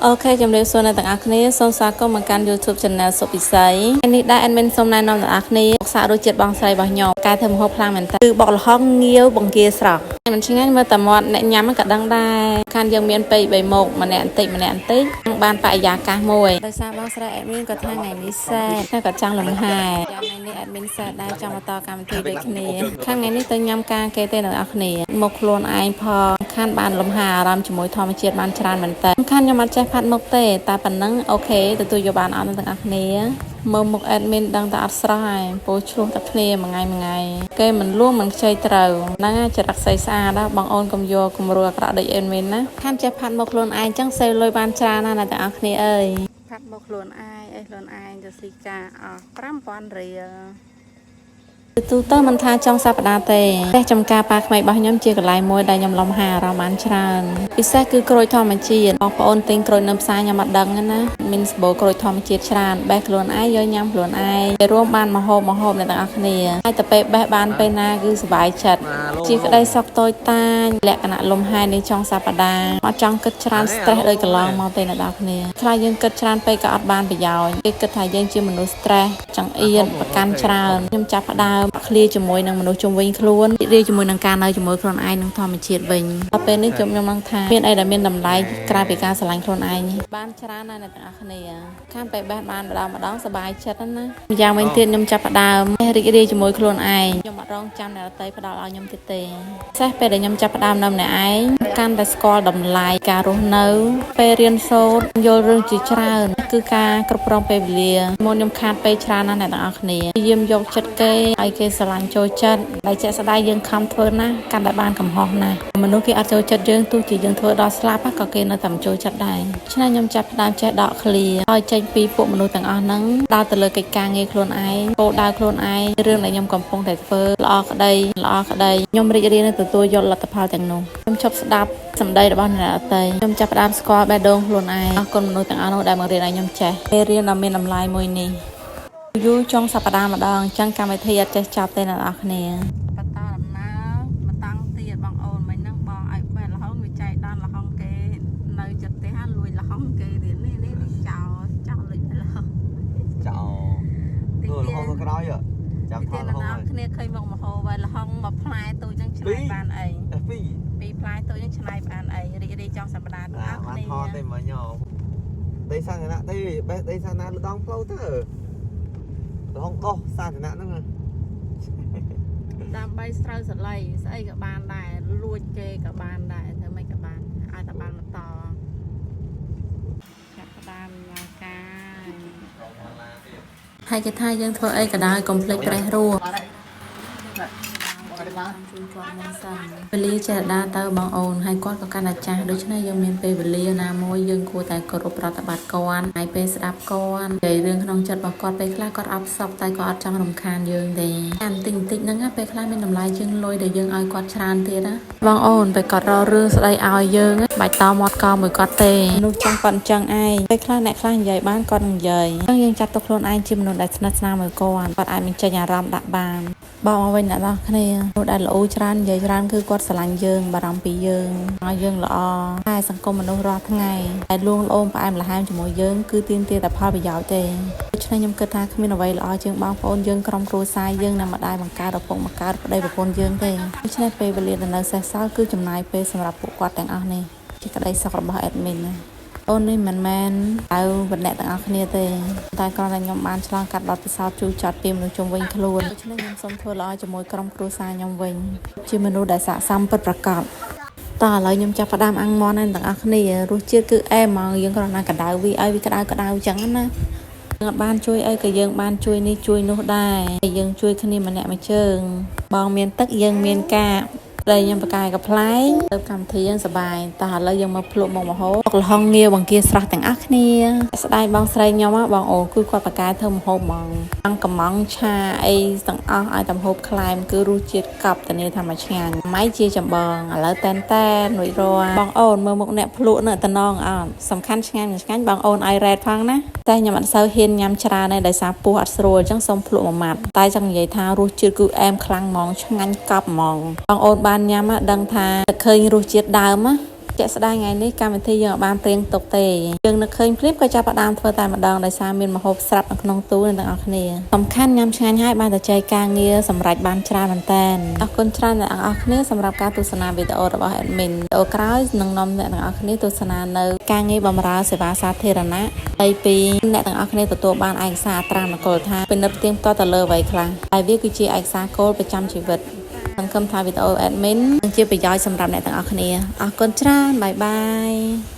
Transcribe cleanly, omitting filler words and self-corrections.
OK ជំរាបសួរអ្នកទាំងអស់គ្នាសូមស្វាគមន៍មកកាន់ YouTube Channel សុពិសីថ្ងៃនេះដែរ admin សូមណែនាំអ្នកទាំងអស់គ្នាមកសាករសជាតិបងស្រីរបស់ខ្ញុំកែធ្វើម្ហូបខ្លាំងមែនតើគឺបុកល្ហុងងាវបង្គាស្រស់មិនឆ្ងាញ់មើលតែមាត់អ្នកញ៉ាំក៏ដឹងដែរខានយើងមានពេកបីមុខម្នាក់បន្តិចម្នាក់បន្តិចបានបរិយាកាសមួយដោយសារបងស្រី admin ក៏ថាថ្ងៃនេះសែតតែក៏ចង់លំហែយ៉ាងថ្ងៃនេះ admin សែតដែរចង់បន្តកម្មវិធីដូចគ្នាខាងថ្ងៃនេះទៅញ៉ាំការគេទេអ្នកទាំងអស់គ្នាមកខ្លួនឯងផងខានបានលំហែអារម្មណ៍ជាមួយធម្មជាតិបានច្រើនមែនតើខានខ្ញុំអត់ចេះផាត់មុខទេតែប៉ុណ្ណឹង OK ទទួលយកបានអត់អ្នកទាំងអស់គ្នាមើលមុខ admin ដឹងតែអត់ស្រស់ហើយពោឆ្លោះតែគ្នាមួយថ្ងៃមួយថ្ងៃគេមិនលួងមិនខ្ចីត្រូវហ្នឹងហើយចរិតស្អីស្អាតណាបងអូនកុំយកគំរូអាក្រក់ដូច admin ណាខានចេះផាត់មុខខ្លួនឯងចឹងសេវលុយបានច្រើនណាស់អ្នកទាំងអស់គ្នាអើយ ផាត់មកខ្លួនឯងអីខ្លួនឯងទៅស៊ីការអស់5000រៀល ទូទៅមិនថាចុងសប្តាហ៍ទេផ្ទះចំការប៉ាក្មេករបស់ខ្ញុំជាកន្លែងមួយដែលខ្ញុំលំហែអារម្មណ៍បានច្រើនពិសេសគឺក្រូចធម្មជាតិបងប្អូនទិញក្រូចនៅផ្សារខ្ញុំអត់ដឹងទេណាមានសម្បូរក្រូចធម្មជាតិច្រើនបេះខ្លួនឯងយកញ៉ាំខ្លួនឯងពេលរួមបានមហូបមហូបអ្នកទាំងអស់គ្នាហើយតែពេលបេះបានពេលណាគឺសប្បាយចិត្តជាក្តីសុខតូចតាចលក្ខណៈលំហែនៃចុងសប្តាហ៍អត់ចង់គិតច្រើន stress ដូចកន្លងមកទេអ្នកទាំងអស់គ្នាខ្លះយើងគិតច្រើនពេកក៏អត់បានប្រយោជន៍គេគិតថាយើងជាមនុស្ស stress ចង្អៀតប្រកាន់ច្រើនខ្ញុំចាប់ផ្ដើមឃ្លាជាមួយនឹងមនុស្សជុំវិញខ្លួនរីករាយជាមួយនឹងការនៅជាមួយខ្លួនឯងនិងធម្មជាតិវិញដល់ពេលនេះខ្ញុំខ្ញុំនឹងថាមានអីដែលមានតម្លៃក្រៅពីការស្រឡាញ់ខ្លួនឯងបានច្រើនណាស់អ្នកទាំងអស់គ្នាខានពេលបេះបានម្ដងម្ដងសប្បាយចិត្តណាស់ម្យ៉ាងវិញទៀតខ្ញុំចាប់ផ្ដើមរីករាយជាមួយខ្លួនឯងខ្ញុំអត់រងចាំអ្នកដទៃផ្ដល់ឲ្យខ្ញុំទៀតទេពិសេសពេលដែលខ្ញុំចាប់ផ្ដើមនៅម្នាក់ឯងកាន់តែស្គាល់តម្លៃការរស់នៅ ពេលរៀនសូត្រយល់រឿងជាច្រើនគឺការគ្រប់គ្រងពេលវេលាមុនខ្ញុំខាតពេលច្រើនណាស់អ្នកទាំងអស់គ្នាព្យាយាមយកចិត្តគេឲ្យគេស្រឡាញ់ចូលចិត្តតែជាក់ស្ដែងយើងខំធ្វើណាស់កាន់តែបានកំហុសណាស់មនុស្សគេអត់ចូលចិត្តយើងទោះជាយើងធ្វើដល់ស្លាប់ក៏គេនៅតែមិនចូលចិត្តដែរឆ្នេះខ្ញុំចាប់ផ្ដើមចេះដកឃ្លាឲ្យចេញពីពួកមនុស្សទាំងអស់ហ្នឹងដើរទៅលើកិច្ចការងារខ្លួនឯងគោលដៅខ្លួនឯងរឿងដែលខ្ញុំកំពុងតែធ្វើល្អក្តីល្អក្តីខ្ញុំរីករាយនឹងទទួលយកលទ្ធផលទាំងនោះខ្ញុំឈប់ស្ដាប់សម្ដីរបស់អ្នកដទៃខ្ញុំចាប់ផ្ដើមស្គាល់បេះដូងខ្លួនឯងអរគុណមនុស្សទាំងអស់នោះដែលបង្រៀនឲ្យខ្ញុំចេះពេលរៀនដ៏មានតម្លៃមួយនេះយូរចុងសប្តាហ៍ម្ដងអញ្ចឹងកម្មវិធីអត់ចេះចប់ទេអ្នកនរគ្នា បន្តដំណើរមកតង់ទៀតបងអូនមិញហ្នឹងបងឲ្យបេះល្ហុងវាចែកដល់ល្ហុងគេនៅចិត្តផ្ទះហ្នឹងលួចល្ហុងគេទៀតនេះនេះនេះចោលចោលលួចល្ហុង ចោល តិច នោះល ទៀត ហុងទៅក្រោយចាំ តិច ថតលហុងហើយ ទៀតអ្នកនរគ្នាឃើញមុខមហូបហើយល្ហុងមួយផ្លែទូចហ្នឹងឆ្នៃបានអី តែពីរ ពីរផ្លែទូចហ្នឹងឆ្នៃបានអីរីករាយចុងសប្តាហ៍ទាំង អា អស់គ្នា បានថតទេមកញោដីសាធារណៈទេបេះដីសាធារណៈលដងផ្លូវទៅលហុងដោះសាធារណៈហ្នឹង ដើម្បីស្រូវសលៃស្អីក៏បានដែរលួចគេក៏បានដែរធ្វើម៉េចក៏បានឲ្យតែបានបន្តចាប់ផ្ដើមដំណើរការ ហើយគេថាយើងធ្វើអីក៏ដោយកុំភ្លេចប្រេះរស់ជួយគាត់មុនសិនវេលាចេះដើរទៅបងអូនហើយគាត់ក៏កាន់តែចាស់ដូច្នេះយើងមានពេលវេលាណាមួយយើងគួរតែគោរពប្រតិបត្តិគាត់ហើយពេលស្ដាប់គាត់និយាយរឿងក្នុងចិត្តរបស់គាត់ពេលខ្លះគាត់អផ្សុកតែគាត់អត់ចង់រំខានយើងទេអាបន្តិចបន្តិចហ្នឹងណាពេលខ្លះមានតម្លៃជាងលុយដែលយើងឲ្យគាត់ច្រើនទៀតណាបងអូនពេលគាត់រករឿងស្ដីឲ្យយើងបាច់តមាត់កមួយគាត់ទេមនុស្សចាស់គាត់អញ្ចឹងឯងពេលខ្លះអ្នកខ្លះនិយាយបានគាត់នឹងនិយាយអញ្ចឹងយើងចាត់ទុកខ្លួនឯងជាមនុស្សដែលស្និទ្ធស្នាលមួយគាត់គាត់អាចបញ្ចេញអារម្មណ៍ដាក់បាន បកមកវិញអ្នកនរគ្នាមនុស្សដែលល្អច្រើននិយាយច្រើនគឺគាត់ស្រឡាញ់យើងបារម្ភពីយើងឲ្យយើងល្អតែសង្គមមនុស្សរាល់ថ្ងៃតែលួងលោមផ្អែមល្ហែមជាមួយយើងគឺទាមទារតែផលប្រយោជន៍ទេដូច្នេះខ្ញុំគិតថាគ្មានអ្វីល្អជាងបងប្អូនយើងក្រុមគ្រួសារយើងនិងម្ដាយបង្កើតឪពុកបង្កើតប្តីប្រពន្ធយើងទេដូច្នេះពេលវេលាដែលនៅសេសសល់គឺចំណាយពេលសម្រាប់ពួកគាត់ទាំងអស់នេះជាក្តីសុខរបស់ admin ណាអូននេះមិនមែនដៅវណ្ណៈទាំងអស់គ្នាទេតែគ្រាន់តែខ្ញុំបានឆ្លងកាត់បទពិសោធន៍ជូរចត់ពីមនុស្សជុំវិញខ្លួនដូច្នេះខ្ញុំសូមធ្វើល្អជាមួយក្រុមគ្រួសារខ្ញុំវិញជាមនុស្សដែលស័ក្តិសមពិតប្រាកដតោះឥឡូវខ្ញុំចាប់ផ្ដើមអាំងមាន់ហើយទាំងអស់គ្នារសជាតិគឺអែមហ្មងយើងគ្រាន់តែកម្ដៅវាឲ្យវាក្ដៅក្ដៅអញ្ចឹងណាយើងអត់បានជួយអីក៏យើងបានជួយនេះជួយនោះដែរហើយយើងជួយគ្នាម្នាក់មួយជើងបងមានទឹកយើងមានការដែលខ្ញុំបកាយកប្លែងទៅកម្មវិធីយើងសប្បាយតោះឥឡូវយើងមកភ្លក់មុខម្ហូបបុកល្ហុងងាវបង្គាស្រស់ទាំងអស់គ្នាស្ដាយបងស្រីខ្ញុំហ៎បងអូនគឺគាត់បកាយធ្វើម្ហូបហ្មងអង្គកំងឆាអីទាំងអស់ឲ្យតែម្ហូបក្លែមគឺរសជាតិកប់តានីថាមកឆ្ងាញ់ម៉ៃជាចម្បងឥឡូវតែនតែនរួចរាល់បងអូនមើលមុខអ្នកភ្លក់នៅតំណងអត់សំខាន់ឆ្ងាញ់មិនឆ្ងាញ់បងអូនឲ្យរ៉េតផងណាតែខ្ញុំអត់សូវហ៊ានញ៉ាំច្រើនទេដោយសារពោះអត់ស្រួលអញ្ចឹងសូមភ្លក់មួយម៉ាត់តែចង់និយាយថារសជាតិគឺអែមខ្លាំងហ្មងឆ្ងាញ់កប់ហ្មងបងអូនបានញ៉ាំដឹងថាឃើញរសជាតិដើមណា ជាក់ស្ដែងថ្ងៃនេះកម្មវិធីយើងអត់បានព្រៀងទុកទេយើងនឹកឃើញភ្លាមក៏ចាប់ផ្ដើមធ្វើតែម្ដងដោយសារមានម្ហូបស្រាប់នៅក្នុងទូអ្នកទាំងអស់គ្នាសំខាន់ញ៉ាំឆ្ងាញ់ហើយបានតែចែកការងារសម្រាប់បានច្រើនមែនតើអរគុណច្រើនអ្នកទាំងអស់គ្នាសម្រាប់ការទស្សនាវីដេអូរបស់ admin វីដេអូក្រោយនឹងនាំអ្នកទាំងអស់គ្នាទស្សនានៅការងារបម្រើសេវាសាធារណៈហើយពីអ្នកទាំងអស់គ្នាទទួលបានឯកសារត្រានគោលថាពិនិត្យផ្ទៀងផ្ទាត់ទៅលើអ្វីខ្លះហើយវាគឺជាឯកសារគោលប្រចាំជីវិតសង្ឃឹមថាវីដេអូ admin នឹងជាប្រយោជន៍សម្រាប់អ្នកទាំងអស់គ្នាអរគុណច្រើន bye bye.